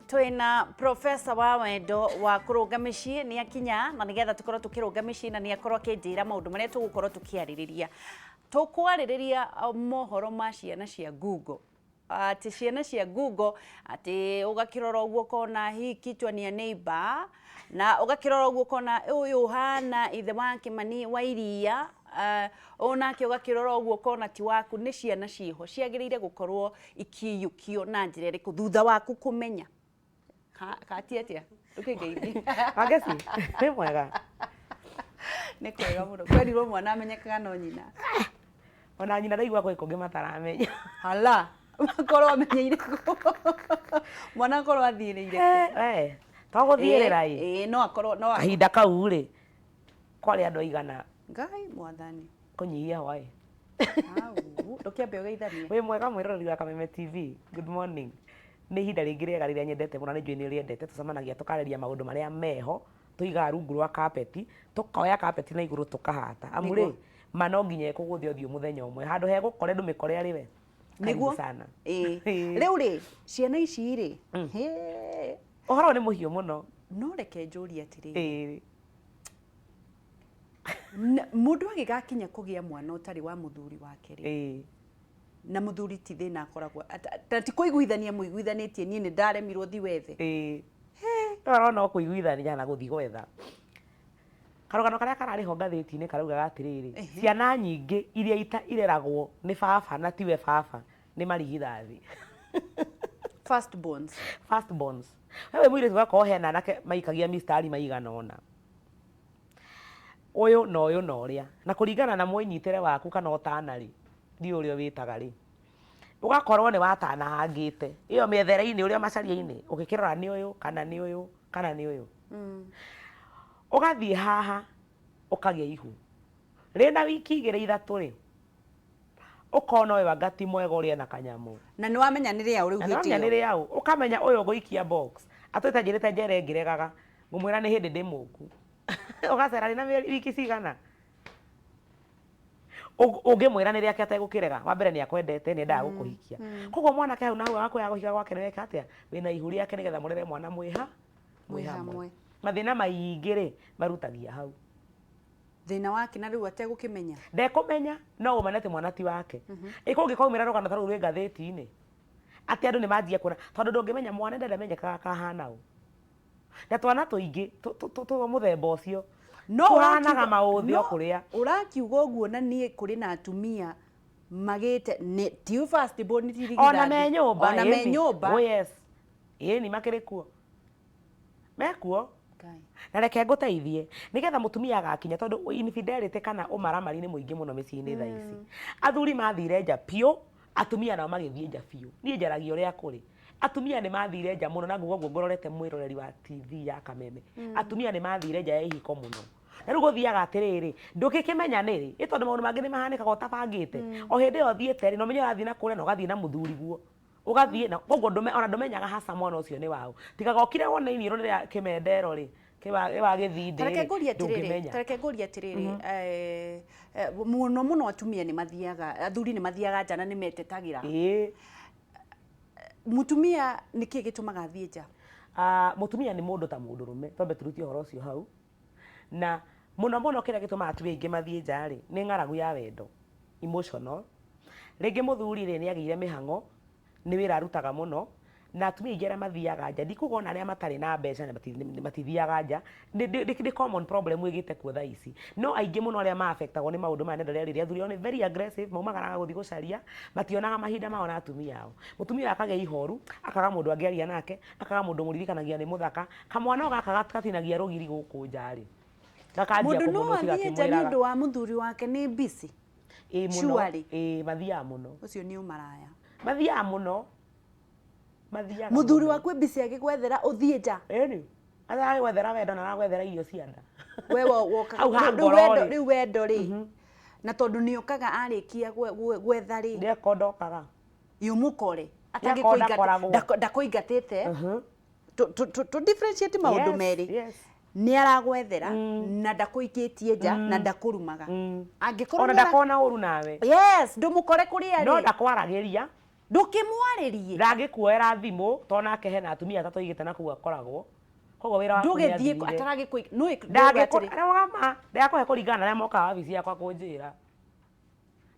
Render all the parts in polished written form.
Twina professor wa wendo wa kũrũnga mĩciĩ nĩ akinya na nĩgetha tũkorwo tũkĩrũnga mĩciĩ na nĩ akorwo akĩnjĩra maũndũ marĩa tũgũkorwo tũkĩarĩrĩria. Tũkwarĩrĩria mohoro ma ciana cia ngungo. Atĩ ciana cia ngungo atĩ ũgakĩrora ũguo ũkona hii kichwa ni ya neighbor na ũgakĩrora ũguo ũkona ũyũ ũhana ithe wa Kĩmani wa iria, ũyũ nake ũgakĩrora ũguo ũkona ti waku. Nĩ ciana ciĩho ciagĩrĩire gũkorwo ikĩiyũkio na njĩra ĩrĩkũ thutha waku kũmenya? Kati atĩa? Ndũkĩngeithie. Wangeci, nĩ mwega. Nĩ kwega mũno. Kwerirwo mwana amenyekaga no nyina. Ona nyina ndaigua gwĩ kũngĩ mataramenya. Hala, makorwo amenyeire kũ? Mwana akorwo athiĩrĩire kũ? Eh, to gũthiĩrĩra ĩ. Ĩĩ, no akorwo no Kahinda kau rĩ, kwarĩ andũ aigana? Ngai mwathani. Kũnyihia hwaĩ. Au, ndũkĩambe ũgeithanie. Wĩ mwega mwĩroreri wa Kameme TV. Good morning. Nĩ ihinda rĩngĩ rĩega rĩrĩa nyendete mũno na nĩ njũĩ nĩ ũrĩendete. Tũcemanagia tũkarĩria maũndũ marĩa meho, tũigaga rungu rwa kapeti, tũkoya kapeti na igũrũ tũkahata. Amu rĩ, ma no nginya ĩkũgũthe ũthiũ mũthenya ũmwe. Handũ hegũkore ndũmĩkore arĩ we. Karibu Nĩguo. sana. Ĩĩ. Rĩu rĩ, ciana ici rĩ, hĩ. Ũhoro ũyũ nĩ mũhiũ mũno. No reke njũrie atĩrĩrĩ. Ĩĩ. Mũndũ agĩgakinya kũgĩa mwana ũtarĩ wa mũthuri wake rĩ, Ĩĩ. na mũthuri ti thĩna akoragwo ta ti kũiguithania mũiguithanĩtie, niĩ nĩ ndaremirwo thi wethe. Ĩĩ. No arona o kũiguithania na gũthiĩ gwetha. Karũgano karĩa kararĩ ho ngathĩti-inĩ karaugaga atĩrĩrĩ, ciana nyingĩ iria ireragwo nĩ baba na tiwe baba nĩ marigithathi. First borns. First borns. We wĩ mũirĩtu ũgakorwo hena anake maikagia mistari maigana ũna. Ũyũ na ũyũ na ũrĩa. Na kũringana na mwĩnyitĩre waku kana ũtana rĩ, ndiũĩ ũrĩa ũwĩtaga rĩ, ũgakorwo nĩ watanahangĩte. Ĩyo mĩethere-inĩ ũrĩa macaria-inĩ, ũgĩkĩrora nĩ ũyũ kana nĩ ũyũ kana nĩ ũyũ. Ũgathiĩ haha ũkagĩa ihu. Rĩna wiki igĩrĩ ithatũ rĩ, ũkona ũyũ anga ti mwega ũrĩa ena kanyamũ. Na nĩ wamenya nĩ rĩaũ rĩu Na nĩ hĩndĩ wamenya nĩ ĩyo. rĩaũ. Ũkamenya ũyũ ngũikia box. Atũĩte anjĩrĩte njere ngĩregaga. Ngũmwĩra nĩ hĩndĩ ndĩ mũku. Ũgacera rĩ na mĩeri wiki cigana? Ũngĩmwĩra nĩ rĩake ategũkĩrega, wa mbere nĩ akwendete, nĩ endaga gũkũhikia. Koguo mwanake hau na hau agakwĩra kũhika gwake nĩ weka atĩa? Wĩna ihu rĩake nĩgetha mũrere mwana mwĩ ha? Mwĩ hamwe. Mathĩna maingĩ rĩ, marutagia hau. Thĩna wake na rĩu ategũkĩmenya? Ndekũmenya, no ũmane atĩ mwana ti wake. Ĩ kũngĩkaumĩra rũgano ta rũu rwĩ ngathĩti-inĩ, atĩ andũ nĩ manjia kuona, tondũ ndũngĩmenya mwana ndamenyekaga kahana ũ. Na twana tũingĩ twa mũthemba ũcio No tũhanaga ũrakiuga- maũthĩ o no kũrĩa. Ũrakiuga ũguo na niĩ kũrĩ na atumia magĩte nĩ ti first born ti irigithathi. Ona me nyũmba. Ona me ĩni. nyũmba. Oh yes. Ĩni makĩrĩ kuo. Mekuo. Ngai. Na reke ngũteithie nĩgetha mũtumia agakinya tondũ infidelity kana ũmaramari nĩ mũingĩ mũno mĩciĩ-inĩ thaa ici. Athuri mathire nja biũ, atumia nao magĩthiĩ nja biũ. Niĩ njaragia ũrĩa kũrĩ. Atumia nĩ mathire nja mũno na nguga ũguo ngũrorete mwĩroreri wa TV ya Kameme. Atumia nĩ mathire nja ya ihiko mũno. Na rĩu gũthiaga atĩrĩrĩ, ndũngĩkĩmenya nĩrĩ, ĩ tondũ maũndũ mangĩ nĩ mahanĩkaga ũtabangĩte. O hĩndĩ ĩyo ũthiĩte rĩ, na ũmenye ũrathiĩ na kũrĩa na ũgathiĩ na mũthuriguo. Ũgathiĩ na koguo ona ndũmenyaga hasa mwana ũcio nĩ waũ. Tiga gokire wone iniũrũ rĩrĩa kĩmendero rĩ, kĩwa gĩthindĩ Tareke rĩ, ngũrie atĩrĩrĩ, ndũngĩmenya. tareke ngũrie atĩrĩrĩ, mũno mũno atumia nĩ mathiaga, athuri nĩ mathiaga nja na nĩ metetagĩra. Ĩĩ. Mũtumia nĩkĩ gĩtũmaga athiĩ nja? Mũtumia nĩ mũndũ ta mũndũrũme, twambe tũrutie ũhoro ũcio hau. Na mũno mũno kĩrĩa gĩtũmaga atumia aingĩ mathiĩ nja rĩ, nĩ ng'aragu ya wendo, emotional. Rĩngĩ mũthuri rĩ, nĩ agĩire mĩhang'o, nĩ wĩra arutaga mũno, na atumia aingĩ arĩa mathiaga nja, ndikuga ona arĩa matarĩ na mbeca matithiaga nja, nĩ common problem ĩgĩte kuo thaa ici. No aingĩ mũno arĩa ma affect agwo nĩ maũndũ maya nĩ andũ arĩa rĩrĩ, athuri ao nĩ very aggressive, maumagaraga gũthiĩ gũcaria, mationaga mahinda mao na atumia ao. Mũtumia ũyũ akagĩa ihoru, akaga mũndũ angĩaria nake, akaga mũndũ ũmũririkanagia nĩ mũthaka, kamwana o gaka gatinagia rũgiri gũkũ nja rĩ, gakanjia Mũndũ no kũmũnũkia athiĩ nja nĩ gakĩmwĩraga. ũndũ wa mũthuri wake nĩ busy? Ĩĩ mũno, Surely. ĩĩ mathiaga mũno. Ũcio nĩ ũmaraya. Mathiaga mũno. Mathiaga Mũthuri mũno. waku e busy agĩgwethera ũthiĩ nja. Ĩni. Aragwethera wendo na aragwethera irio cia nda. We wokaga Hau ha rĩu ngoro wendo rĩ. rĩu wendo rĩ. Na tondũ nĩ okaga arĩkia gwetha rĩ. Ndeko ndokaga. Yũmũkore. Ndeko ndakoragwo. Ndakũingatĩte. Tũ differentiate maũndũ merĩ. Yes. Nĩ aragwethera na ndakũikĩtie nja na ndakũrumaga. Angĩkorwo Ona nĩ ara- ndakona ũru nawe. Yes, ndũmũkore kũrĩa No rĩ. ndakwaragĩria. Ndũkĩmwarĩrie. Ndangĩkuoera thimũ tondũ nake hena atumia atatũ aigĩte na kũu akoragwo. Koguo wĩra waku nĩ Ndũgĩthiĩ athirire. ataragĩkũ nũĩ Ndangĩkũrũgama ndakũhe kũringana na arĩa mokaga wabici yakwa kũnjĩra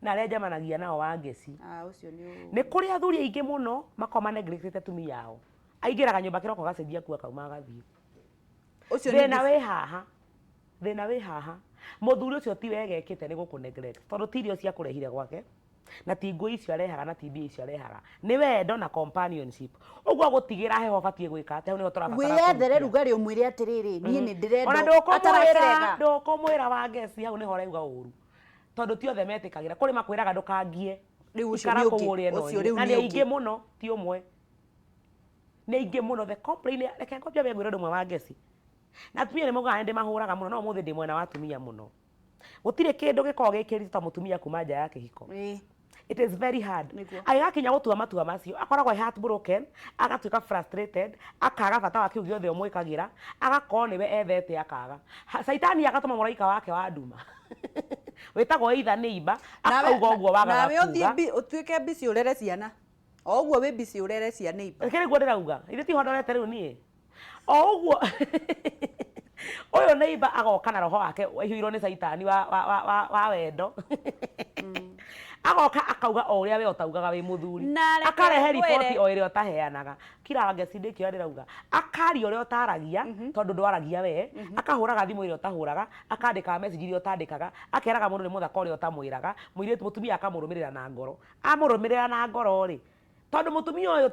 na arĩa njemanagia nao wa ngeci. Ũcio nĩ Nĩ kũrĩ athuri aingĩ mũno makoragwo maneglectĩte atumia ao. Aingĩraga nyũmba kĩroko agacenjia nguo akauma agathiĩ. Ũcio Thĩna wĩ haha, thĩna wĩ haha, mũthuri ũcio ti wega ekĩte nĩ gũkũ neglect tondũ ti irio cia kũrehire gwake na ti nguo icio arehaga na ti mbia icio arehaga, nĩ wendo na companionship. Ũguo agũtigĩra heho ũbatiĩ gwĩka atĩa? Hau nĩho tũrabatara Wĩyethere kũrutia. rugarĩ ũmwĩre atĩrĩrĩ, niĩ nĩ ndĩrenda Ona ndũkũmwĩra, atarakĩrega. Ndũkũmwĩra Wangeci, hau nĩho ũrauga ũru tondũ ti othe metĩkagĩra. Kũrĩ makwĩraga ndũkangie, Rĩu ũcio ikara nĩ kũu ũngĩ, ũrĩe na ũcio ũnyue. rĩu Na nĩ nĩ ũngĩ. aingĩ mũno, ti ũmwe, nĩ aingĩ mũno. The complain, reke ngwambie ngwĩre ũndũ ũmwe Wangeci, na atumia nĩ maugaga nĩ ndĩmahũraga mũno, no ũmũthĩ ndĩ mwena wa atumia mũno. Gũtirĩ kĩndũ gĩkoragwo gĩ kĩritũ ta mũtumia kuma nja ya kĩhiko. It is very hard. Agĩgakinya gũtua matua macio, akoragwo e heartbroken, agatuĩka frustrated, akaga bata wa kĩu gĩothe ũmwĩkagĩra, agakorwo nĩwe ethete akaga. Caitani agatũma mũraika wake wa nduma wĩtagwo either neighbor, akauga ũguo wagaga Nawe ũthiĩ kuga. Ũtuĩke busy ũrere ciana. O ũguo wĩ busy ũrere ciana iba. Reke nĩguo ndĩrauga, ithe tiho ndorete rĩu niĩ. O ũguo ũyũ neighbor agoka na roho wake waihũirwo nĩ caitani wa wendo. Agoka akauga o ũrĩa we ũtaugaga wĩ mũthuri. Na reke Akarehe ngwĩre. riboti o ĩrĩa ũtaheanaga. Kira Wangeci ndĩkĩo ndĩrauga. Akaria ũrĩa ũtaragia tondũ ndwaragia we. Akahũraga thimũ ĩrĩa ũtahũraga, akandĩkaga message iria ũtandĩkaga, akeraga mũndũ nĩ mũthaka ũrĩa ũtamwĩraga, mũirĩtu mũtumia akamũrũmĩrĩra na ngoro. Amũrũmĩrĩra na ngoro rĩ, tondũ mũtumia ũyũ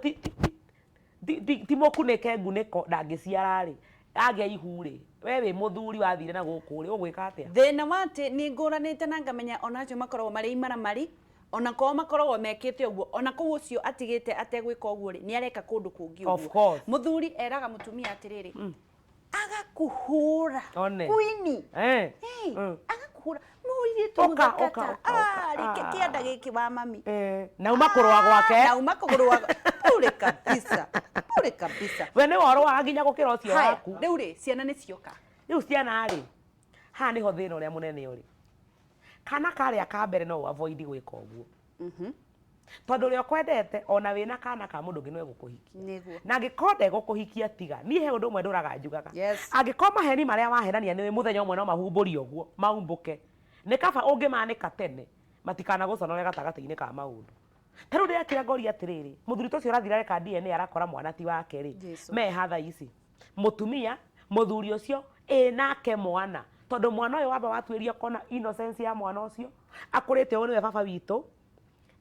ti mũkunĩke ngunĩko ndangĩciara rĩ, agĩa ihu rĩ, we wĩ mũthuri wathire na gũkũ rĩ, ũgwĩka atĩa? Thĩna wa atĩ nĩ ngũranĩte na ngamenya ona acio makoragwo marĩ imaramari, ona korwo makoragwo mekĩte ũguo, ona kũu ũcio atigĩte ategwĩka ũguo rĩ, nĩ areka kũndũ kũngĩ Of ũguo. course. Mũthuri eraga mũtumia atĩrĩrĩ, agakuhũra One. kwini. Hey, agakuhũra mũirĩtu Ũka, mũthaka ũka, ta, ũka, ũka. Rĩkĩ kĩanda gĩkĩ wa mami. Nauma kũrũa gwake. Nauma kũrũa pure kabisa, pure kabisa. We nĩwe ũrũaga nginya gũkĩra ũcio Haya, waku. rĩu rĩ, ciana nĩ cioka. Rĩu ciana rĩ, haha nĩho thĩna ũrĩa mũnene ũrĩ. Kana karĩa ka mbere no avoid gwĩka ũguo. Tondũ ũrĩa ũkwendete ona wĩna kana ka mũndũ ũngĩ no egũkũhikia. Na angĩkorwo ndegũkũhikia tiga. Niĩ he ũndũ ũmwe ndũraga njugaga. Angĩkorwo maheni marĩa wahenania nĩ mũthenya ũmwe no mahumbũrio ũguo, maumbũke. Nĩ kaba ũngĩmanĩka tene, matikanagũconore gatagatĩ-inĩ ka maũndũ. Ta rĩu ndĩrekĩra ngoria atĩrĩrĩ, mũthuri ta ũcio ũrathiĩ areka DNA arakora mwana ti wake rĩ, me ha thaa ici? Mũtumia, mũthuri ũcio, ĩ nake mwana. Tondũ mwana ũyũ wamba watuĩria ũkona innocence ya mwana ũcio, akũrĩte ũũ nĩwe baba witũ,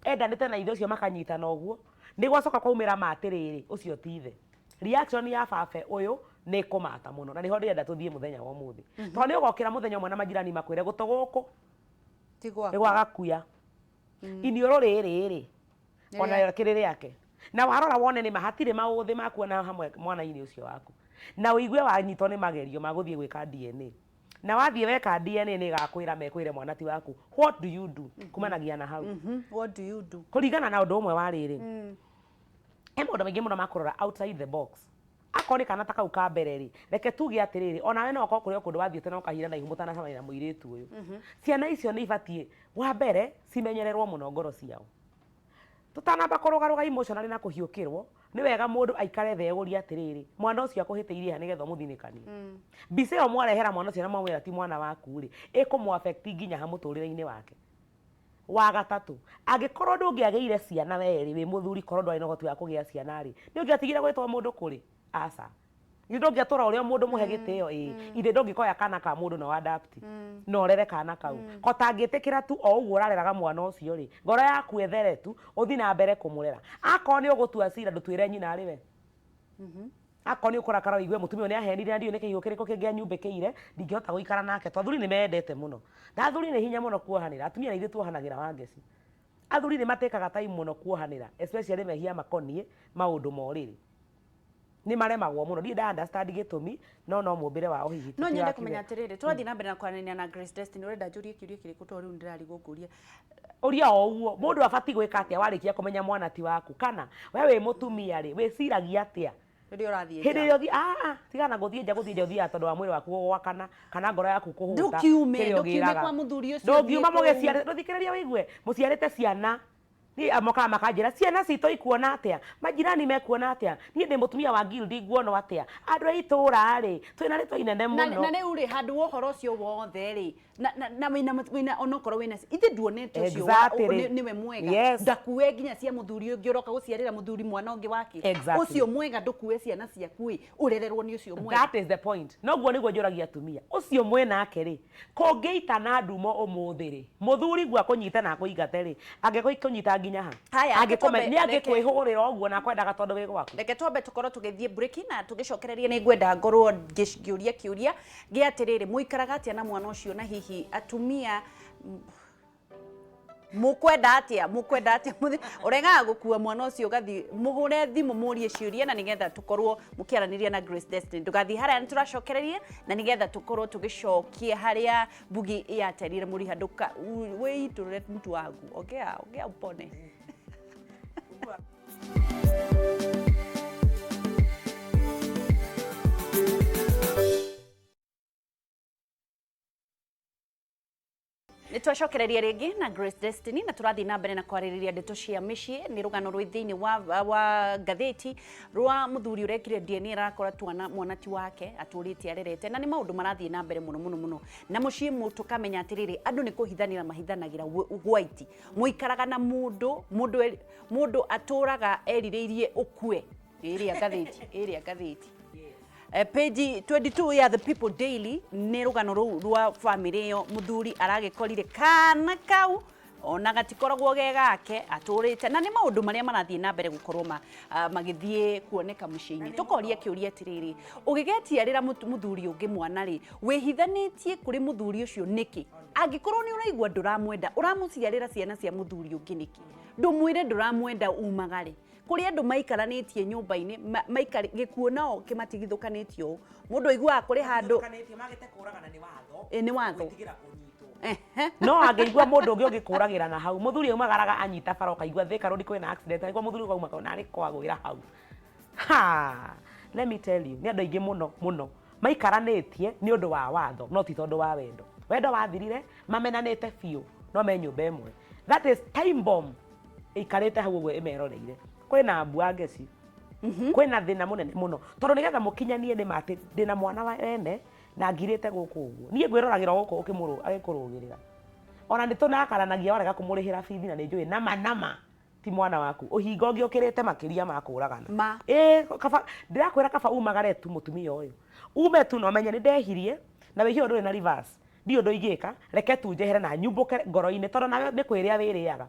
endanĩte na ithe ũcio makanyitana ũguo, nĩ gwacoka kwaumĩra ma atĩrĩrĩ, ũcio ti ithe. Reaction ya baba ũyũ nĩ ĩkũmata mũno, na nĩho ndĩrenda tũthiĩ mũthenya wa ũmũthĩ. Tondũ nĩ ũgokĩra mũthenya ũmwe na majirani makwĩre gũtũ gũkũ nĩ gwa gakuya. Iniũrũ rĩrĩ rĩ, ona kĩrĩ rĩake. Na warora wone nĩ ma hatirĩ maũthĩ maku ona hamwe mwana-inĩ ũcio waku. Na ũigue wanyitwo nĩ magerio ma gũthiĩ gwĩka DNA. Na wathiĩ weka DNA nĩ ĩgakwĩra mekwĩre mwana ti waku. What do you do? Kumanagia na hau. What do you do? Kũringana na ũndũ ũmwe wa rĩrĩ. He maũndũ maingĩ mũno ma kũrora outside the box. Akorwo nĩ kana ta kau ka mbere rĩ, reke tuge atĩrĩrĩ, onawe no ũkorwo kũrĩ o kũndũ wathiĩte na ũkahira na ihu mũtanacemania na mũirĩtu ũyũ. Ciana icio nĩ ibatiĩ, wa mbere, cimenyererwo mũno ngoro ciao. Tũtanamba kũrũgarũga emotionally na kũhiũkĩrwo, nĩ wega mũndũ aikare thĩ eyũrie atĩrĩrĩ, mwana ũcio akũhĩtĩirie ha nĩgetha ũmũthinĩkanie? Mbica ĩyo mwarehera mwana ũcio na mwamwĩra ti mwana waku rĩ, ĩkũmũ affect nginya ha mũtũrĩre-inĩ wake? Wa gatatũ, angĩkorwo ndũngĩagĩire ciana we rĩ, wĩ mũthuri korwo ndwarĩ na ũhoti wa kũgĩa ciana rĩ, nĩ ũngĩatigire gwĩtwo mũndũ kũrĩ? Aca. Githĩ ndũngĩatũra ũrĩ o mũndũ mũhe gĩtĩo? Ĩĩ. Githĩ ndũngĩkoya kana ka mũndũ na ũ adapt na ũrere kana kau? Ko tangĩtĩkĩra tu o ũguo ũrareraga mwana ũcio rĩ, ngoro yaku ĩthere tu, ũthiĩ na mbere kũmũrera. Akorwo nĩ ũgũtua cira ndũtuĩre nyina arĩ we. Akorwo nĩ ũkũrakara ũigue mũtumia ũyũ nĩ ahenire na ndiũĩ nĩ kĩhiũ kĩrĩkũ kĩngĩ anyumbĩkĩire, ndingĩhota gũikara nake. Tondũ athuri nĩ meyendete mũno. Na athuri nĩ hinya mũno kuohanĩra. Atumia nĩ ithuĩ tuohanagĩra Wangeci. Athuri nĩ matĩkaga time mũno kuohanĩra especially mehia makoniĩ maũndũ ma ũrĩrĩ. Nĩ maremagwo mũno. Ndirĩ nda understand gĩtũmi no no mũmbĩre wao hihi No nyende kũmenya atĩrĩrĩ, tũrathiĩ na mbere na kwaranĩria na Grace Destiny, ũrenda njũrie kĩũria kĩrĩkũ tondũ rĩu nĩndĩrarigwo ngũrie. Ũria o ũguo, mũndũ abatiĩ gwĩka atĩa warĩkia kũmenya mwana ti waku? Kana we wĩ mũtumia rĩ, wĩciragia atĩa? Rĩrĩa ũrathiĩ Hĩndĩ nja. ĩrĩa ũthiĩ, ah ah, tigana na gũthiĩ nja, gũthiĩ nja ũthiaga tondũ wa mwĩrĩ waku gũgwakana, kana ngoro yaku kũhũta, Ndũkiume, kĩrĩa ndũkiume ũgĩraga. kwa mũthuri ũcio Ndũngiuma ũthiĩ kũu. mũgĩciarĩte, ndũthikĩrĩrie wĩigue, mũciarĩte ciana. Niĩ mokaga makanjĩra ciana citũ ikuona atĩa, majirani mekuona atĩa, niĩ ndĩ mũtumia wa guild nguonwo atĩa, andũ a itũra rĩ, twĩna rĩtwa inene Na mũno. na rĩu rĩ, handũ wa ũhoro ũcio wothe rĩ, na na na wĩna wĩna onokorwo wĩna ithe nduonete ũcio wa Exactly. nĩwe mwega. Yes. Ndakue nginya cia mũthuri ũngĩ ũroka gũciarĩra mũthuri mwana ũngĩ wake. Exactly. Ũcio mwega ndũkue ciana ciaku ĩ, ũrererwo nĩ ũcio mwega. That is the point. Noguo nĩguo njũragia atumia. Ũcio mwĩnake rĩ, kũngĩita na ndumo ũmũthĩ rĩ, mũthuri guo akũnyite na akũingate rĩ, angĩkũnyita nginya ha? Haya, reke twambe- Nĩ angĩkwĩhũrĩra ũguo na akwendaga tondũ wĩ gwaku. Reke twambe tũkorwo tũgĩthiĩ break na tũgĩcokereria nĩ ngwenda ngorwo ngĩũria kĩũria gĩa atĩrĩrĩ, mũikaraga atĩa na mwana ũcio, na hihi atumia mũkwenda atĩa, mũkwenda atĩa ũregaga gũkua mwana ũcio ũgathiĩ mũhũre thimũ mũrie ciũria, na nĩgetha tũkorwo mũkĩaranĩria na Grace Destiny. Ndũgathiĩ harĩa, nĩ tũracokereria na nĩgetha tũkorwo tũgĩcokia harĩa Mbugi yaterire mũriha. Ndũka wĩitũrũre mtu wangu, ongea ongea upone. Nĩ twacokereria rĩngĩ na Grace Destiny, na tũrathiĩ na mbere na kwarĩrĩria ndeto cia mĩciĩ. Nĩ rũgano rwĩ thĩinĩ wa ngathĩti rwa mũthuri ũrekire DNA, arakora twana mwana ti wake atũrĩte arerete, na nĩ maũndũ marathiĩ na mbere mũno mũno mũno na mũciĩ. Tũkamenya atĩrĩrĩ, andũ nĩ kũhithanĩra mahithanagĩra white. Mũikaraga na mũndũ, mũndũ atũraga erirĩirie ũkue. Ĩrĩa ngathĩti, ĩrĩa ngathĩti page 22 ya The People Daily, nĩ rũgano rũu rwa famĩlĩ ĩyo. Mũthuri aragĩkorire kana kau ona gatikoragwo ge gake atũrĩte, na nĩ maũndũ marĩa marathiĩ na mbere gũkorwo magĩthiĩ kuoneka mũciĩ-inĩ. Tũkoria kĩũria atĩrĩrĩ, ũgĩgetiarĩra mũthuri ũngĩ mwana rĩ, wĩhithanĩtie kũrĩ mũthuri ũcio nĩkĩ? Angĩkorwo nĩ ũraigua ndũramwenda, ũramũciarĩra ciana cia mũthuri ũngĩ nĩkĩ? Ndũmwĩre ndũramwenda umagare. Kũrĩ andũ maikaranĩtie nyũmba-inĩ, gĩkuũ nao kĩmatigithũkanĩtie ũũ. Mũndũ aiguaga kũrĩ handũ Ĩ, nĩ watho. No angĩigua mũndũ ũngĩ ũngĩkũragĩra na hau, mũthuri aumagaraga anyita bara, ũkaigua Thika Road kwĩna accident, aigua mũthuri ũkauma narĩ kwagwĩra hau. Ha, let me tell you, nĩ andũ aingĩ mũno mũno maikaranĩtie nĩ ũndũ wa watho, no ti tondũ wa wendo. Wendo wathirire, mamenanĩte biũ, no me nyũmba ĩmwe. That is time bomb ĩikarĩte hau ũguo ĩmeroreire. Kwĩna mbua ngeci, kwĩna thĩna mũnene mũno, tondũ nĩgetha mũkinyanie nĩ ma atĩ ndĩna mwana wa wene na ngirĩte gũkũ ũguo, niĩ ngwĩroragĩra gũkũ agĩkũrũgĩrĩra. Ona nĩ tũnakaranagia warega kũmũrĩhĩra bithi, na nĩ njũĩ nama nama ti mwana waku. Ũhinga ũngĩ ũkĩrĩte makĩria ma kũragana. Ma. Ĩ, kaba ndĩrakwĩra, kaba umagare tu mũtumia ũyũ, ume tu na ũmenye nĩ ndehirie, na wĩhia ũyũ ndũrĩ na reverse, ndiũ ũndũ ingĩka, reke tu njehere na nyumbũke ngoro-inĩ, tondũ nawe nĩ kwĩrĩa wĩrĩaga.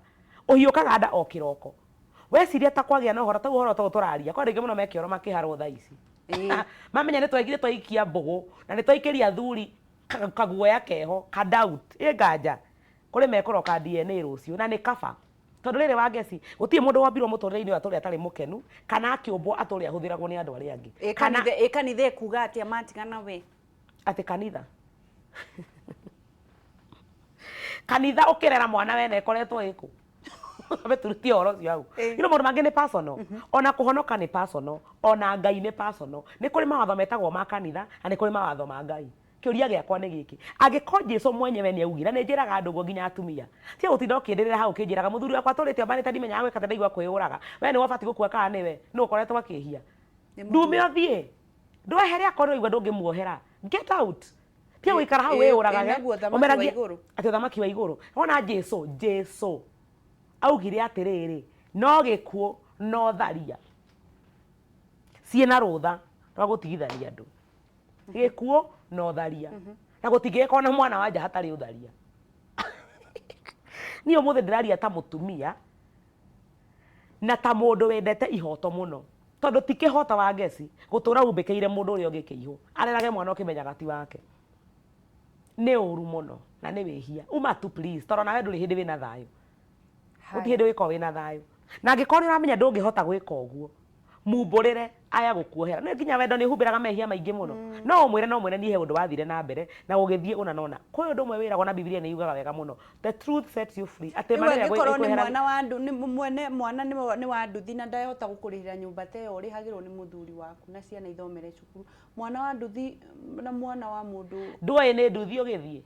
Ũhiũkaga nda o kĩroko weciria ta kwagĩa na ũhoro ta ũhoro ta ũyũ tũraria. Kwa andũ aingĩ mũno me kĩoro makĩharwo thaa ici. Mamenya nĩ twaigire twaikia mbũgũ na nĩ twaikĩria athuri kaguoya keho ka doubt ĩ nganja kũrĩ mekũroka DNA rũciũ, na nĩ kaba tondũ rĩrĩ wa ngeci gũtirĩ mũndũ wombirwo mũtũrĩre-inĩ ũyũ atũre atarĩ mũkenu, kana akĩũmbwo atũre ahũthĩragwo nĩ andũ arĩa angĩ. Ĩ Kana kanitha, ĩ kanitha ĩkuga atĩa matigana we? Atĩ kanitha, kanitha ũkĩrera mwana wene ĩkoretwo ĩkũ? Ambe turutie ũhoro ũcio hau. You know, maũndũ mangĩ nĩ personal, ona kũhonoka nĩ personal, ona Ngai nĩ personal. Nĩ kũrĩ mawatho metagwo ma kanitha na nĩ kũrĩ mawatho ma Ngai. Kĩũria gĩakwa nĩ gĩkĩ, angĩkorwo Jesu mwenyewe nĩ augire, na nĩ njĩraga andũ ũguo nginya atumia, tiga gũtinda ũkĩndĩrĩra hau ũkĩnjĩraga mũthuri wakwa tũrĩte ombanĩte, ndimenyaga gwĩka atĩa, ndaigua kwĩyũraga. We nĩwe ũbatiĩ gũkua kana nĩwe nũ ũkoretwo akĩhia? Ndume ũthiĩ ndwehere, akorwo nĩwaigua ndũngĩmuohera, get out, tiga gũikara hau wĩyũragage. Naguo ũthamaki wa Ũmeragie- igũrũ. Atĩ ũthamaki wa igũrũ, wona Jesu augire atĩrĩrĩ, no gĩkuũ no tharia ciĩna rũtha rwa gũtigithania andũ. Gĩkuũ na ũtharia, na gũtingĩgĩkorwo na mwana wa nja hatarĩ ũtharia. Niĩ ũmũthĩ ndĩraria ta mũtumia na ta mũndũ wendete ihoto mũno, tondũ ti kĩhoto wa ngeci gũtũra umbĩkĩire mũndũ ũrĩa ũngĩ kĩihũ arerage mwana ũkĩmenyaga ti wake. Nĩ ũru mũno na nĩ wĩhia. Uma tu please, tondũ nawe ndũrĩ hĩndĩ wĩna thayũ, gũtirĩ hĩndĩ ũgĩkorwo wĩna thayũ. Na angĩkorwo nĩ ũramenya ndũngĩhota gwĩka ũguo, mumbũrĩre aya gũkuohera. Nĩ nginya wendo nĩ ũhumbĩraga mehia maingĩ mũno. No ũmwĩre, no mwĩre niĩ he ũndũ wathire na mbere na gũgĩthiĩ ũna na ũna. Kwĩ ũndũ ũmwe wĩragwo na Bibilia nĩ yugaga wega mũno, the truth sets you free, atĩ Rĩu ma nĩyo angĩkorwo nĩ ĩkweheragĩria. mwana wa ndu, nĩ mwene mwana nĩ wa nduthi na ndahota gũkũrĩhĩra nyũmba ta ĩyo ũrĩhagĩrwo nĩ mũthuri waku na ciana ithomere cukuru, mwana wa nduthi na mwana wa mũndũ Ndũĩ nĩ nduthi ũgĩthiĩ.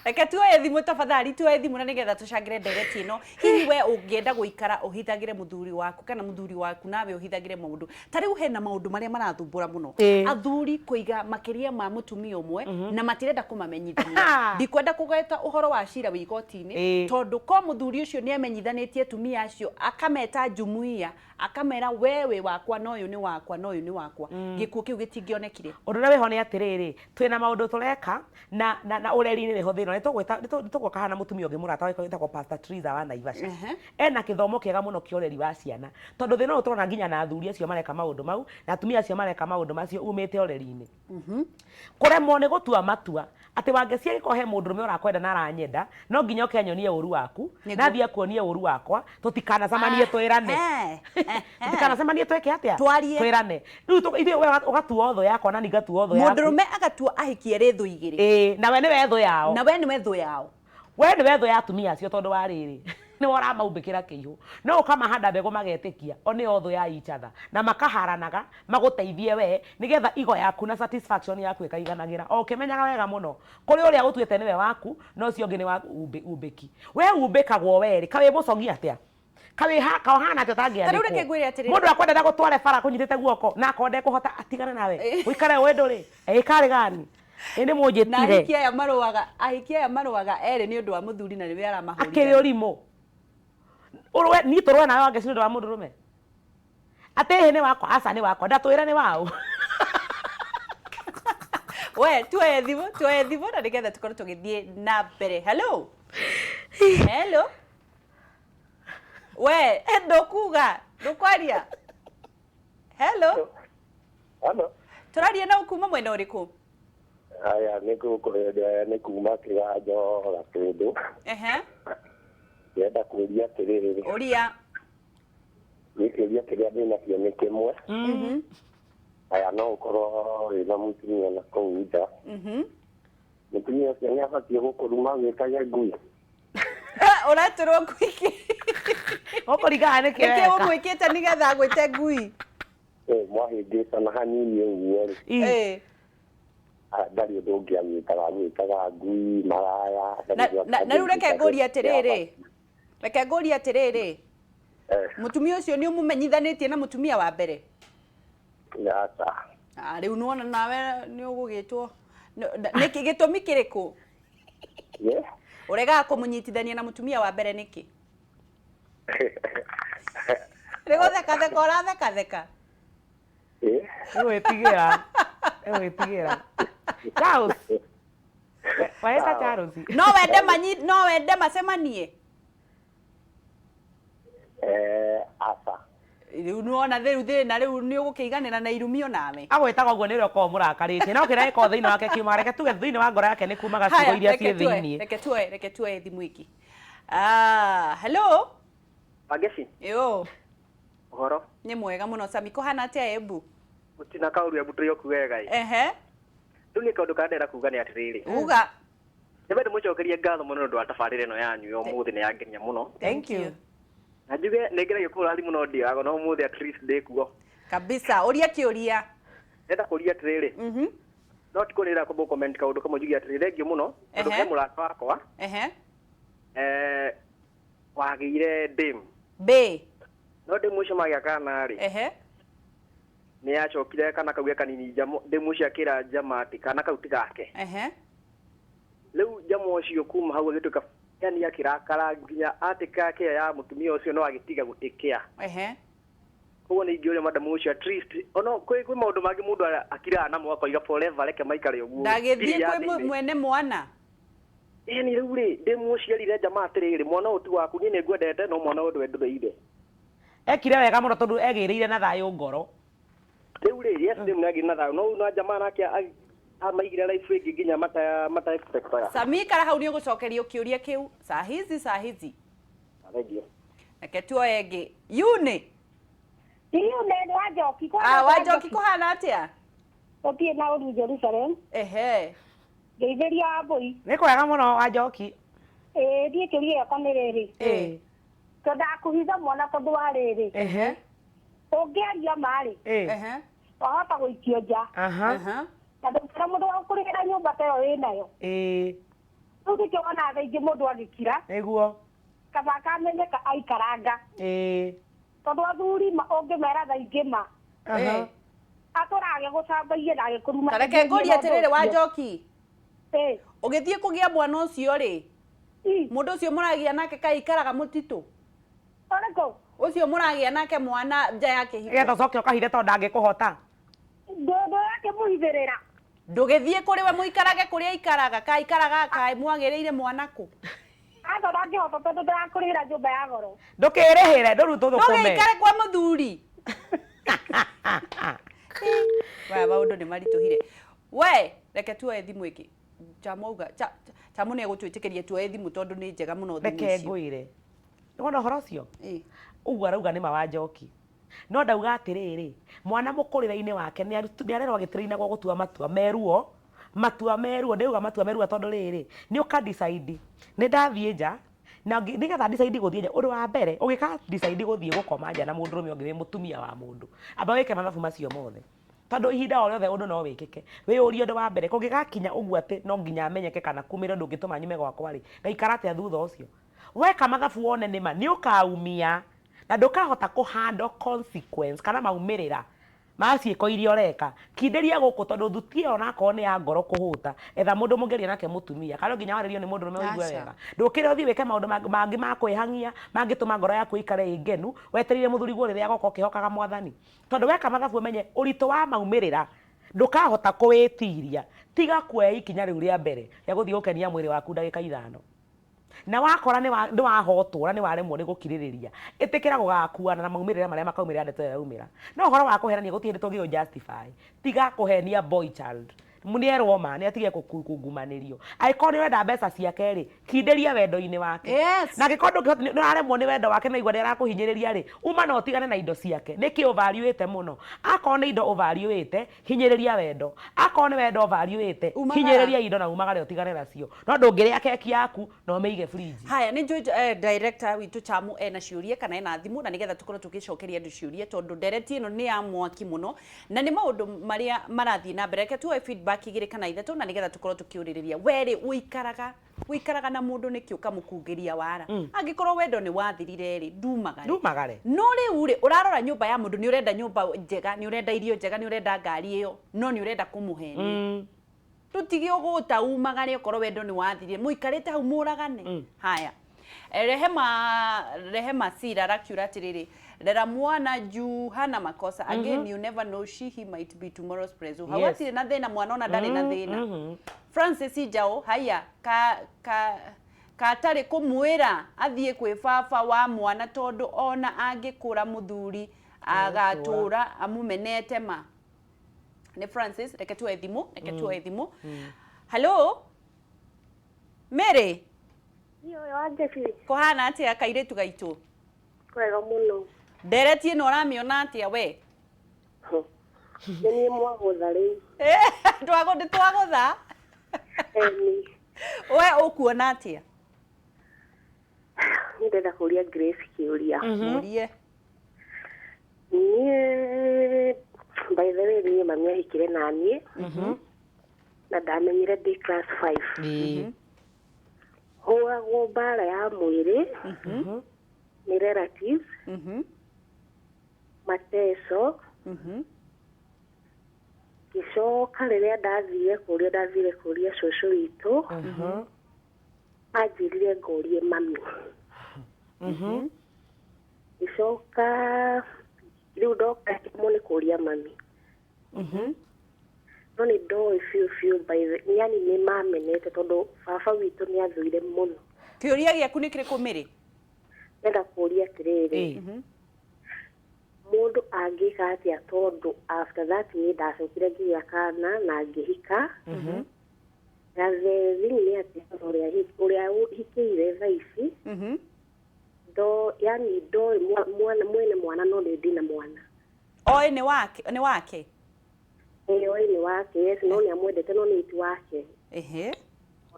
Reke tuoye thimũ tafadhali, tuoye thimũ na nĩgetha tũcangĩre ndereti ĩno. Hihi we ũngĩenda gũikara ũhithagĩre mũthuri waku kana mũthuri waku nawe ũhithagĩre maũndũ ta rĩu? Hena maũndũ marĩa marathumbũra mũno, athuri kũiga makĩria ma mũtumia ũmwe na matirenda kũmamenyithania. Ndikwenda kũgweta ũhoro wa cira wĩ igoti-inĩ, tondũ ko mũthuri ũcio nĩ amenyithanĩtie atumia acio, akameta jumuiya, akamera we wĩ wakwa na ũyũ nĩ wakwa na ũyũ nĩ wakwa, gĩkuũ kĩu gĩtingĩonekire. Ũndũ ũrĩa wĩho nĩ atĩrĩrĩ, twĩna maũndũ tũreka na ũreri-inĩ nĩho thĩna. Nĩ tũgwĩka hana mũtumia ũngĩ mũrata wakwa wĩtagwo Pastor Triza wa Naivasha. Ena gĩthomo kĩega mũno kĩa ũreri wa ciana, tondũ thĩna ũyũ tũrona nginya na athuri acio mareka maũndũ mau na atumia acio mareka maũndũ macio umĩte ũreri-inĩ, kũremwo nĩ gũtua matua atĩ Wangeci angĩkorwo he mũndũrũme ũrakwenda na aranyenda, no nginya oke anyonie ũru waku na thiĩ akuonie ũru wakwa, tũtikanacemanie twĩrane, tũtikanacemanie twĩke atĩa? Twarie. Twĩrane. Rĩu ithuĩ we ũgatua thũ yakwa na niĩ ngatua thũ yaku. Mũndũrũme agatua ahikie rĩ thũ igĩrĩ. Ĩĩ, na we nĩwe thũ yao. Na we nĩwe thũ yao. We nĩwe thũ ya atumia acio, tondũ wa rĩrĩ, nĩwe ũramaumbĩkĩra kĩihũ no ũkamahanda mbegũ magetĩkia o nĩo thũ ya each other, na makaharanaga magũteithie we nĩgetha ego yaku na satisfaction yaku ĩkaiganagĩra, o ũkĩmenyaga wega mũno kũrĩ ũrĩa ũtuĩte nĩwe waku na ũcio ũngĩ nĩ wa umbĩki. We umbĩkagwo werĩ, kawĩ mũcogi atĩa, kawĩ kahana atĩa? Ta rĩu reke ngwĩre atĩrĩrĩ. Mũndũ akwenda ndagũtware bara kũnyitĩte guoko na akorwo ndekũhota atigane nawe, ũikare ũĩ ndũrĩ ĩkarĩ gani ĩ nĩ Na mũnjĩtire. Ahiki aya marũaga erĩ nĩ ũndũ wa mũthuri na nĩwe aramahũrithania. Akĩrĩ ũrimũ ũrũe niĩ tũrũe nawe Wangeci nĩ ũndũ wa mũndũrũme atĩ ĩhĩ nĩ wakwa, aca nĩ wakwa, ndatwĩre nĩ waũ. We tuoye thimũ na nĩgetha tũkorwo tũgĩthiĩ na mbere. Hello, hello, we ndũkuga, ndũkwaria. Hello. Halo. Tũraria na kuma mwena ũrĩkũ? Haya, nĩ kũkũrenda nĩ kuma Kĩganjo Gatũndũ. Ndĩrenda kũũria atĩrĩrĩ. Ũria. Nĩ kĩũria kĩrĩa ndĩnakĩo nĩ kĩmwe. Haya, no ũkorwo wĩna mũtumia na kũu nja. Mũtumia ũcio nĩ abatiĩ gũkũruma wĩtage ngui? Ũretĩrwo ngui kĩ? Ũkũringana nĩ Nĩkĩ kĩreka. Ũmwĩkĩte nĩgetha agwĩte ngui? Eh, mwahĩngĩcana hanini ũguo rĩ, ndarĩ ũndũ ũngĩ agwĩtaga, agwĩtaga ngui, maraya. Na na rĩu reke ngũrie atĩrĩrĩ, reke ngũrie atĩrĩrĩ, mũtumia ũcio nĩ ũmũmenyithanĩtie na mũtumia wa mbere? Aca. Ah, rĩu nĩwona nawe nĩ ũgũgĩtwo. Nĩkĩ, gĩtũmi kĩrĩkũ ũregaga kũmũnyitithania na mũtumia wa mbere? Nĩkĩ? Nĩ gũthekatheka ũrathekatheka? Nĩ gwĩtigĩra, nĩ gwĩtigĩra. Charles, waĩta Charles. No wende macemanie? Eh, aca. Rĩu nĩwona rĩu thĩna, rĩu nĩ ũgũkĩiganĩra na irumio nawe. Agwĩtaga ũguo nĩ ũrĩa ũkoragwo mũrakarĩtie, no kĩrĩa gĩkoragwo thĩinĩ wake kiumaga, reke tuge thĩinĩ wa ngoro yake nĩ kumaga ciugo Haya, iria reke ciĩ tuoe thĩinĩ. Reke tuoe thimũ ĩngĩ. Ah, hello. Wangeci. Yo. Ũhoro? Nĩ mwega mũno, Sami. Kũhana atĩa Embu? Gũtina kaũru, Embu tũrĩ o wega ĩ. Rĩu nĩ kaũndũ karĩa ndĩrenda kuga nĩ atĩrĩrĩ. Uga. Nyambe ndĩmũcokerie ngatho mũno nĩ ũndũ wa tabarĩra ĩno yanyu ya ũmũthĩ, nĩ yangenia mũno. Thank you. Na njuge nĩ ngeragia kũhũra thimũ no ndioyago, no ũmũthĩ at least ndĩkuo. Kabisa, ũria kĩũria. Ndĩrenda kũria atĩrĩrĩ. No ti kũrĩra, kwamba comment kaũndũ kamwe njuge atĩrĩrĩ, thengiũ mũno tondũ he mũrata wakwa wagĩire dame. Bĩ. No dame ũcio magĩa kana rĩ, nĩ yacokire kana kau ge kanini, dame ũcio akĩra jama atĩ kana kau ti gake. Rĩu jama ũcio kuma hau agĩtuĩka yani akĩrakara nginya atĩka kĩa ya mũtumia ũcio no agĩtiga gũtĩkĩa. Koguo nĩ ingĩũria madamu ũcio, at least ono kwĩ maũndũ mangĩ mũndũ akiraga namo akoiga forever, reke maikare ũguo. Ndagĩthiĩ Thiri ya kwĩ thĩinĩ. Mwene mwana. Ĩni rĩu rĩ, ndĩmũciarire jamaa atĩrĩrĩ, mwana ũyũ ti waku, niĩ nĩ ngwendete no mwana ũyũ ndwe ndũrĩire. Ekire wega mũno tondũ egĩrĩire na thayũ ngoro. Rĩu rĩ, yes, ndĩ mũnagĩire na thayũ no rĩu na jamaa nake amaigire life ĩngĩ nginya mata expectaga. Sami, ikara hau, nĩ ũgũcokerio kĩũria kĩu saa hizi, saa hizi. Thengiũ. Reke tuoye ĩngĩ. Yuni. Yune nĩ Wanjoki. Ah, Wanjoki, kũhana atĩa? Gũtirĩ na ũru Jerusalem. Ngeithĩria Wambũi. Nĩ kwega mũno, Wanjoki. Ĩĩ, niĩ kĩũria gĩakwa nĩ rĩrĩ. Twendaga kũhitha mwana tondũ wa rĩrĩ. Ũngĩaria ma rĩ, wahota gũikio nja. Na ndũngĩona mũndũ wa gũkũrĩhĩra nyũmba ta ĩyo wĩnayo. Rĩu nĩkĩo wonaga thaa ingĩ mũndũ agĩkira. Nĩguo. Kaba akamenyeka aikaranga. Tondũ athuri ma ũngĩmera thaa ingĩ ma. Atũraga agĩgũcambagia na agĩkũruma. Ta reke ngũrie atĩrĩrĩ wa Njoki. Ĩĩ. Ũgĩthiĩ kũgĩa mwana ũcio rĩ, mũndũ ũcio mũragĩa nake kaĩ aikaraga mũtitũ? Ũrĩkũ? Ũcio mũragĩa nake mwana nja ya kĩhiko. Nĩgetha ũcoke ũkahithe tondũ ndangĩkũhota. Ndũrakĩmũhithĩrĩra. Ndũgĩthiĩ kũrĩ we mũikarage kũrĩa aikaraga, kaĩ aikaraga kaĩ mwagĩrĩire mwana kũ? Aca ndangĩhota tondũ ndĩrakũrĩhĩra nyũmba ya goro. Ndũkĩrĩhĩre, ndũrutwo thũkũme. Ndũgĩikare kwa mũthuri. Waya maũndũ nĩ maritũhire. We, reke tuoe thimũ ĩngĩ. Chamu auga, Chamu nĩ egũtwĩtĩkĩria tuoe thimũ tondũ nĩ njega mũno thimũ Reke icio. ngwĩre. Nĩwona ũhoro ũcio? Ĩĩ. Ũguo arauga nĩ ma wa Njoki. No ndauga atĩrĩrĩ, mwana mũkũrĩre-inĩ wake nĩ arerwo agĩtĩrĩinagwo gũtua matua meruo, matua meruo, ndĩrauga matua meruo tondũ rĩrĩ, nĩ ũka decide, nĩ ndathiĩ nja, na nĩgetha decide gũthiĩ nja, ũndũ wa mbere, ũgĩka decide gũthiĩ gũkoma nja na mũndũrũme ũngĩ wĩ mũtumia wa mũndũ, amba wĩke mathabu macio mothe. Tondũ ihinda o rĩothe ũndũ no wĩkĩke. Wĩyũrie ũndũ wa mbere, kũngĩgakinya ũguo atĩ no nginya amenyeke kana kumĩre ũndũ ũngĩtũma nyume gwakwa rĩ, ngaikara atĩa thutha ũcio? Weka mathabu wone nĩma nĩ ũkaumia na ndũkahota kũ handle consequence kana maumĩrĩra ma ciĩko iria ũreka. Kindĩria gũkũ tondũ thuti ĩyo onakorwo nĩ ya ngoro kũhũta, etha mũndũ mũngĩaria nake mũtumia. Kana no nginya warĩrio nĩ mũndũrũme ũigue wega? Ndũkĩre ũthiĩ wĩke maũndũ mangĩ ma kwĩhang'ia mangĩtũma ngoro yaku ĩikare ĩ ngenu, wetereire mũthuriguo rĩrĩa agoka ũkĩhokaga Mwathani. Tondũ weka mathabu ũmenye ũritũ wa maumĩrĩra ndũkahota kũwĩtiria. Tiga kuoya ikinya rĩu rĩa mbere rĩa gũthiĩ gũkenia mwĩrĩ waku ndagĩka ithano. Na wakora nĩ wahotwo na nĩ waremwo nĩ gũkirĩrĩria, ĩtĩkĩra gũgakuana na maumĩrĩra marĩa makaumĩrĩra ndeto ĩyo yaumĩra. No ũhoro wa kũhenania gũtirĩ hĩndĩ tũngĩ ũ justify. Tiga kũhenia boy child. Nĩ erwo ma, nĩ atige kũngumanĩrio. Angĩkorwo nĩ ũrenda mbeca ciake rĩ, kindĩria wendo-inĩ wake. Yes. Na angĩkorwo ndũngĩhota, nĩ ũraremwo nĩ wendo wake na waigua nĩ arakũhinyĩrĩria rĩ, uma na ũtigane na indo ciake. Nĩkĩ ũ value ĩte mũno? Akorwo nĩ indo ũ value ĩte, hinyĩrĩria wendo. Akorwo nĩ wendo ũ value ĩte, Umagara. hinyĩrĩria indo na umagare ũtigane nacio. No ndũngĩrĩa keki yaku na ũmĩige fridge. Haya, nĩ njũĩ director witũ Chamu ena ciũria kana ena thimũ na nĩgetha tũkorwo tũgĩcokeria andũ ciũria tondũ ndereti ĩno nĩ ya mwaki mũno na nĩ maũndũ marĩa marathiĩ na mbere. Reke tuoe feedback igĩrĩ kana ithatũ na nĩgetha tũkorwo tũkĩũrĩrĩria. We rĩ, ũikaraga ũikaraga na mũndũ nĩkĩ ũkamũkungĩria wara? Angĩkorwo wendo nĩ wathirire rĩ, ndumagare. Ndumagare. No rĩu rĩ, ũrarora nyũmba ya mũndũ, nĩ ũrenda nyũmba njega, nĩ ũrenda irio njega, nĩ ũrenda ngari ĩyo, no nĩ ũrenda kũmũhenia. Tũtige ũgũta umagare okorwo wendo nĩ wathirire, mũikarĩte hau mũragane. Haya. Rehema Rehema Sira arakiura atĩrĩrĩ, rera mwana juu hana makosa. Again, you never know, she he might be tomorrow's preso. Hau hatirĩ na thĩna, mwana ona ndarĩ na thĩna. Francis Njau, haya, ka ka katarĩ kũmwĩra athiĩ kwĩ baba wa mwana tondũ ona angĩkũra mũthuri agatũra amũmenete ma. Nĩ Francis, reke tuoe thimũ, reke tuoe thimũ. Hello? Mary? Iyo wa Njeci. Kũhana atĩa kairĩtu gaitũ? Kwega mũno. Ndereti ĩno ũramĩona atĩa we? Nĩ niĩ mwagũtha rĩu. Nĩ twagũtha? Ĩni. We ũkuona atĩa? Niĩ ndĩrenda kũria Grace kĩũria. Mũrie. Niĩ by the way niĩ mami ahikire na niĩ na ndamenyire ndĩ class 5. Hũragwo mbara ya mwĩrĩ nĩ relatives, mateso. Ngĩcoka rĩrĩa ndathire kũria ndathire kũria cũcũ witũ, anjĩrire ngũrie mami. Ngĩcoka rĩu ndoka ngĩremwo nĩ kũria mami. No nĩ ndoĩ biũ biũ by the yani nĩ mamenete tondũ baba witũ nĩ athũire mũno. Kĩũria gĩaku nĩ kĩrĩkũ Mary? Ndĩrenda kũria atĩrĩrĩ, mũndũ angĩka atĩa tondũ after that niĩ ndacokire ngĩgĩa kana na ngĩhika. Na the thing nĩ atĩ ũrĩa ũhikĩire thaa ici ndo yani ndoĩ mwana mwene mwana no nĩ ndĩna mwana. Oĩ nĩ wake, nĩ wake? Ĩĩ oĩ nĩ wake, yes, no nĩ amwendete no nĩ ti wake.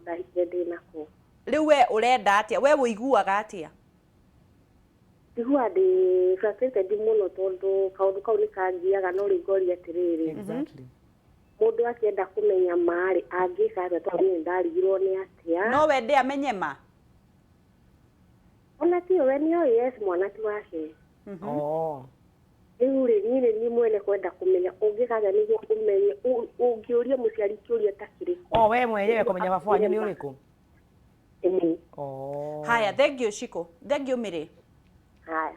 Ndahikire ndĩnako. Rĩu we ũrenda atĩa? We ũiguaga atĩa? Njiguaga ndĩ frustrated mũno tondũ kaũndũ kau nĩ kangiaga no rĩu ngoria atĩrĩrĩ. Exactly. Mũndũ akĩenda kũmenya ma-rĩ, angĩka atĩa tondũ niĩ nĩndarigirwo nĩ atĩa. No wende amenye ma? Ona tiyo we nĩoĩ yes mwana ti wake. Oh. Rĩu rĩ, niĩ nĩ niĩ mwene kwenda kũmenya ũngĩka atĩa nĩguo ũmenye, ũngĩũria mũciari kĩũria ta kĩrĩkũ? Oh, we mwenyewe kũmenya baba wanyu nĩ ũrĩkũ? Ĩĩ. Oh. Haya, thank you Shiko. Thank you Mary. Haya.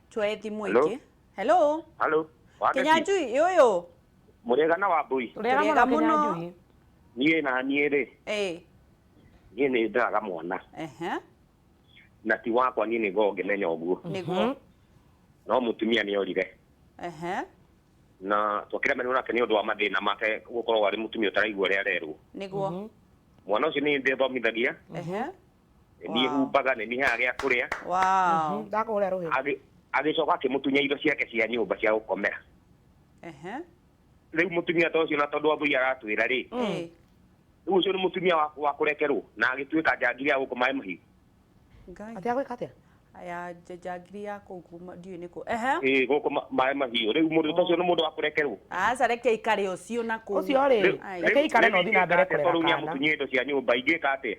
Tuoe thimũ Hello? ĩngĩ. Hello. Hello. Wangeci. Kinyanjui ũyũ. Mũrĩega na Wambui. Tũrĩega Tũrĩega mũno mũno. Kinyanjui. Niĩ na niĩ rĩ, Ĩĩ. niĩ nĩ ndĩraga mwana Ehe. na ti wakwa niĩ nĩguo ngĩmenya ũguo. Nĩguo. No mũtumia nĩ orire. Ehe. Na twakĩremanĩrwo nake nĩ ũndũ wa mathĩna make gũkorwo arĩ mũtumia ũtaraigua ũrĩa arerwo. Nĩguo. Mwana ũcio nĩ ndĩthomithagia, Ehe. nĩ niĩ Wow. humbaga, nĩ niĩ heaga gĩa kũrĩa. Wow. Ndakũhũra rũhĩ. Agĩcoka akĩmũtunya indo ciake cia nyũmba cia gũkomera. Ehe. Rĩu mũtumia ta ũcio na tondũ Wambui aratwĩra rĩ, Ĩĩ. rĩu ũcio nĩ mũtumia wa kũrekerwo na agĩtuĩka njangiri ya gũkũ maĩ mahiũ. Ngai. Atĩa gwĩka atĩa? Aya njangiri ya kũu kuma ndiũĩ nĩkũ. Ehe. Ĩĩ gũkũ maĩ mahiũ. Rĩu mũndũ ta ũcio nĩ mũndũ wa kũrekerwo. Aca reke ikare ũcio na kũu. Ũcio rĩ, Ai. reke ikare na ũthiĩ na mbere Rĩu kũrera ingĩka atĩa tondũ kana. nĩamũtunyia indo cia nyũmba ingĩka atĩa?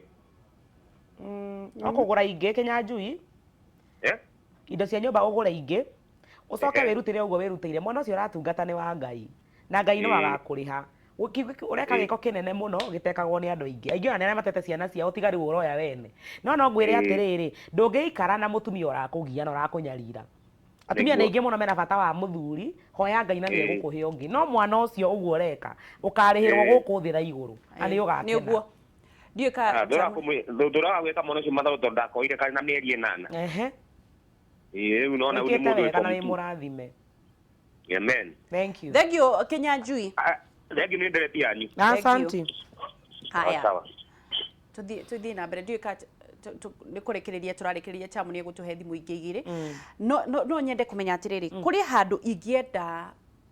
No kũgũra ingĩ Kinyanjui. Eh? Indo cia nyũmba ũgũre ingĩ. Ũcoke Ehe. wĩrutĩre ũguo wĩrutĩire. Mwana ũcio ũratungata nĩ wa Ngai. Na Ngai no Ĩĩ. agakũrĩha. Ũreka Ĩĩ. gĩko kĩnene mũno gĩtekagwo nĩ andũ aingĩ. Aingĩ ona nĩ arĩa matete ciana ciao tiga rĩu ũroya wene. No no ngwĩre Ĩĩ. atĩrĩrĩ, ndũngĩikara na mũtumia ũrakũgia na ũrakũnyarira. Atumia nĩ Nĩguo. aingĩ mũno mena bata wa mũthuri, hoya Ngai na Ĩĩ. nĩegũkũhe ũngĩ. No mwana ũcio ũguo ũreka, ũkarĩhĩrwo Ĩĩ. gũkũ thĩ na igũrũ, na nĩ ũgakena. Nĩguo. Ndiũĩ ka Ah, ndũraga gwĩka mwana ũcio mathabu tondũ ndakoire karĩ na mĩeri ĩnana. Ehe. Ĩĩ rĩu nona rĩu nĩ Wĩkĩte mũndũ wega wĩtwo na wĩ mũtu. mũrathime. Amen. Thank you. Thank you Kinyanjui. Ah, Thank you nĩ ndereti yanyu. Thank you. Asante. Haya. Sawa. Tuthiĩ na mbere ndiũĩ ka nĩ kũrĩkĩrĩria tũrarĩkĩrĩria Chamu nĩ egũtũhe thimũ ingĩ igĩrĩ. No nyende kũmenya atĩrĩrĩ, kũrĩ handũ ingĩenda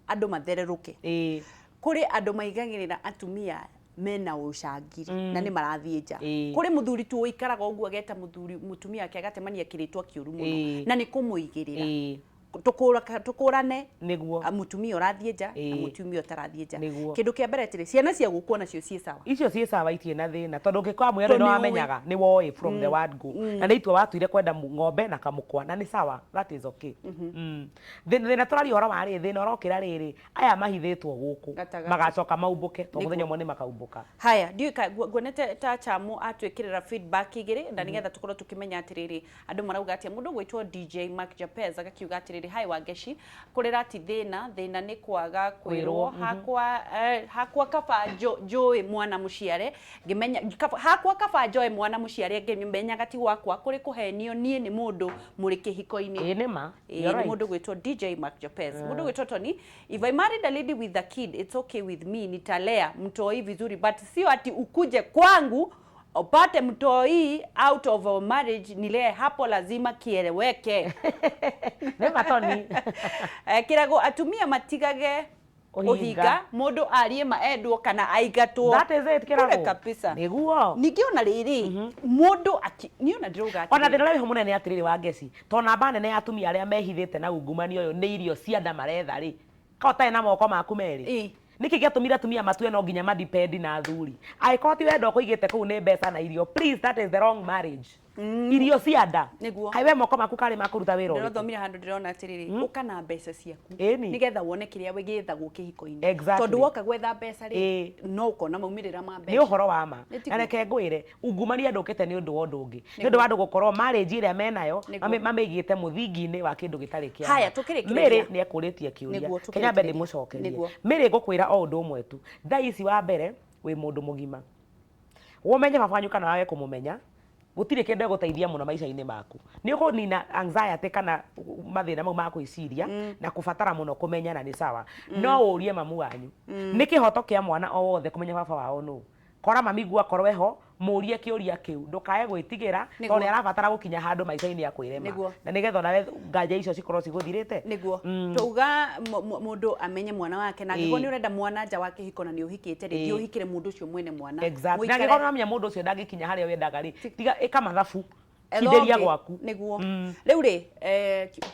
andũ mathererũke. Ĩĩ. Kũrĩ andũ maigagĩrĩra atumia mena ũcangiri na nĩ marathiĩ nja. Ĩĩ. Kũrĩ mũthuri tu ũikaraga ũguo ageta mũthuri mũtumia wake agatemania kĩrĩtwa kĩũru mũno Ĩĩ. na nĩ kũmũigĩrĩra. Ĩĩ. Tũkũrane Nĩguo. Mũtumia ũrathiĩ nja na Ĩĩ. mũtumia ũtarathiĩ nja. Nĩguo. Kĩndũ kĩa mbere atĩrĩ, ciana cia gũkũ onacio ciĩ sawa. Icio ciĩ sawa itirĩ na thĩna tondũ ũngĩkorwo mwĩra Tondũ nĩ nĩ wamenyaga nĩ woĩ from the word go na nĩ itua watuire kwenda ng'ombe na kamũkwa na nĩ sawa, that is okay. Thĩna tũraria ũhoro wa rĩ, thĩna ũrokĩra rĩrĩ, aya mahithĩtwo gũkũ Gatagatĩ. magacoka maumbũke tondũ Nĩguo. mũthenya ũmwe nĩ makaumbũka. Haya, ndiũĩ ka nguonete ta Chamu atwĩkĩrĩra feedback igĩrĩ na nĩgetha tũkorwo tũkĩmenya atĩrĩrĩ andũ marauga atĩa. Mũndũ ũgwĩtwo DJ Mark Japez agakiuga atĩrĩrĩ, hi Wangeci, kũrĩra ti thĩna, thĩna nĩ kwaga kwĩrwo. Kwĩrwo, Hakwa hakwa kaba njũĩ mwana mũciare ngĩmenya hakwa kaba njoe mwana mũciare ngĩmenyaga ti gwakwa kũrĩ kũhenio niĩ nĩ mũndũ mũrĩ kĩhiko-inĩ. Ĩĩ nĩ ma. Ĩĩ, You're nĩ right. mũndũ gwĩtwo DJ Mark Jopez. Mũndũ gwĩtwo Tony, if I married a lady with a kid, it's okay with me, nitalea mtoi vizuri, but sio ati ukuje kwangu upate mtoi out of our marriage nilee, hapo lazima kieleweke. Nĩ ma Tony. Kĩrago atumia matigage Ũhinga. ũhinga, mũndũ arie ma endwo kana aingatwo. That is it, Kure Kĩrago. kabisa. Nĩguo. Ningĩ ona rĩrĩ, mũndũ niĩ ona ndĩrauga Ona atĩrĩrĩ. thĩna ũrĩa wĩho mũnene atĩrĩrĩ wa Ngeci, to namba nene ya atumia arĩa mehithĩte na ungumania ũyũ nĩ irio cia nda maretha rĩ, ka ũtarĩ na moko maku merĩ. Ĩĩ. Nĩkĩ gĩatũmire atumia matue no nginya madipendi na athuri? Angĩkorwo ti wendo ũkũigĩte kũu nĩ mbeca na irio, please, that is the wrong marriage. Irio cia nda. Nĩguo. Kaĩ we moko maku karĩ ma kũruta wĩra ũrĩkũ? Ndĩrathomire handũ ndĩrona atĩrĩrĩ, ũka na mbeca ciaku Ĩni. nĩgetha wone kĩrĩa gĩethagwo kĩhiko-inĩ. Exactly. Tondũ woka gwetha mbeca rĩ, Ĩĩ. no ũkona maumĩrĩra ma mbeca. Nĩ ũhoro wa ma. Nĩ tiguo. Na reke ngwĩre, ungumania ndũkĩte nĩ ũndũ wa ũndũ ũngĩ. Nĩ ũndũ wa andũ gũkorwo marriage ĩrĩa menayo, Nĩguo. mamĩigĩte mũthingi-inĩ wa kĩndũ gĩtarĩ kĩa Haya, ma. tũkĩrĩkĩrĩria. Mary nĩ ekũrĩtie kĩũria. Nĩguo, Kenya nyambe tũkĩrĩkĩrĩria. ndĩmũcokerie. Nĩguo. Mary ngũkwĩra o ũndũ ũmwe tu. Thaa ici wa mbere wĩ mũndũ mũgima. Ũmenye baba wanyu kana wage kũmũmenya, gũtirĩ kĩndũ egũteithia mũno maica-inĩ maku. Nĩ ũkũnina anxiety kana mathĩna mau ma gwĩciria na kũbatara mũno kũmenya na nĩ sawa. No ũrie mamu wanyu. Nĩ kĩhoto kĩa mwana o wothe kũmenya baba wao nũ. Kora mami guo akorwo eho, mũrie kĩũria kĩu. Ndũkae gwĩtigĩra Nĩguo. tondũ nĩ arabatara gũkinya handũ maica-inĩ akwĩre ma. Nĩguo. Na nĩgetha onawe nganja icio cikorwo cigũthirĩte. Nĩguo. Twauga mũndũ amenye mwana wake, na angĩkorwo Ĩĩ. nĩ ũrenda mwana nja wa kĩhiko na nĩ ũhikĩte rĩ, Ĩĩ. thiĩ ũhikĩre mũndũ ũcio mwene mwana. Exactly. Na Mũikare- angĩkorwo nĩwamenya mũndũ ũcio ndangĩkinya harĩa wendaga rĩ, tiga ĩka mathabu. Kindĩria gwaku. Nĩguo. Rĩu rĩ,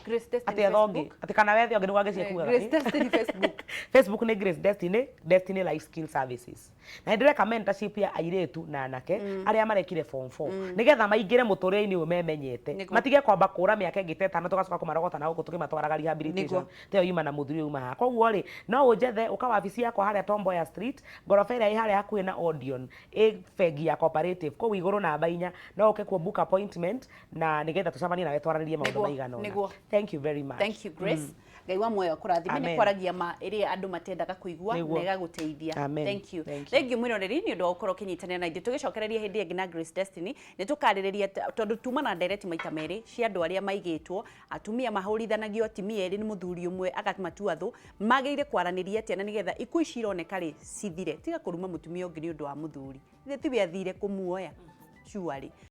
Grace Destiny. Atĩ etha ũngĩ. Facebook. Atĩ kana wethe ũngĩ nĩguo angĩciĩ. Grace Destiny Facebook. Facebook nĩ Grace Destiny, Destiny Life Skill Services. Na nĩ ndĩreka mentorship ya airĩtu na anake arĩa marekire form 4 nĩgetha maingĩre mũtũrĩre-inĩ ũyũ memenyete. Matige kwamba kũra mĩaka ĩngĩ ta 5 tũgacoka kũmarogota na gũkũ tũkĩmatwaraga rehabilitation. Te yuma na mũthuri ũyũ haha. Koguo rĩ, no ũnjethe ũka wabici yakwa harĩa Tom Mboya Street, ngoroba ĩrĩa ĩ harĩa hakuhĩ na Odeon, ĩ bengi ya Cooperative, kũu igũrũ namba 4, no ũke kuo book appointment na nĩgetha tũcemanie nawe twaranĩrie maũndũ maigana ũna. Thank you very much. Thank you, Grace. Ngai wa muoyo akũrathime nĩ Amen. kwaragia ma ĩrĩa andũ matendaga kũigua na ĩgagũteithia. Amen. Thank you. Thank you. Thank you mwĩroreri nĩ ũndũ wa gũkorwo ũkĩnyitanĩra na ithuĩ. Tũgĩcokereria hĩndĩ ĩngĩ na Grace Destiny nĩ tũkarĩrĩria tondũ tuma na ndereti maita merĩ cia andũ arĩa maigĩtwo, atumia mahũrithanagio atumia erĩ nĩ mũthuri ũmwe akamatua thũ, magĩrĩire kwaranĩria atĩa na nĩgetha ikuũ ici ironeka rĩ cithire. Tiga kũruma mũtumia ũngĩ nĩ ũndũ wa mũthuri. Ithe tiwe athire kũmuoya. Surely.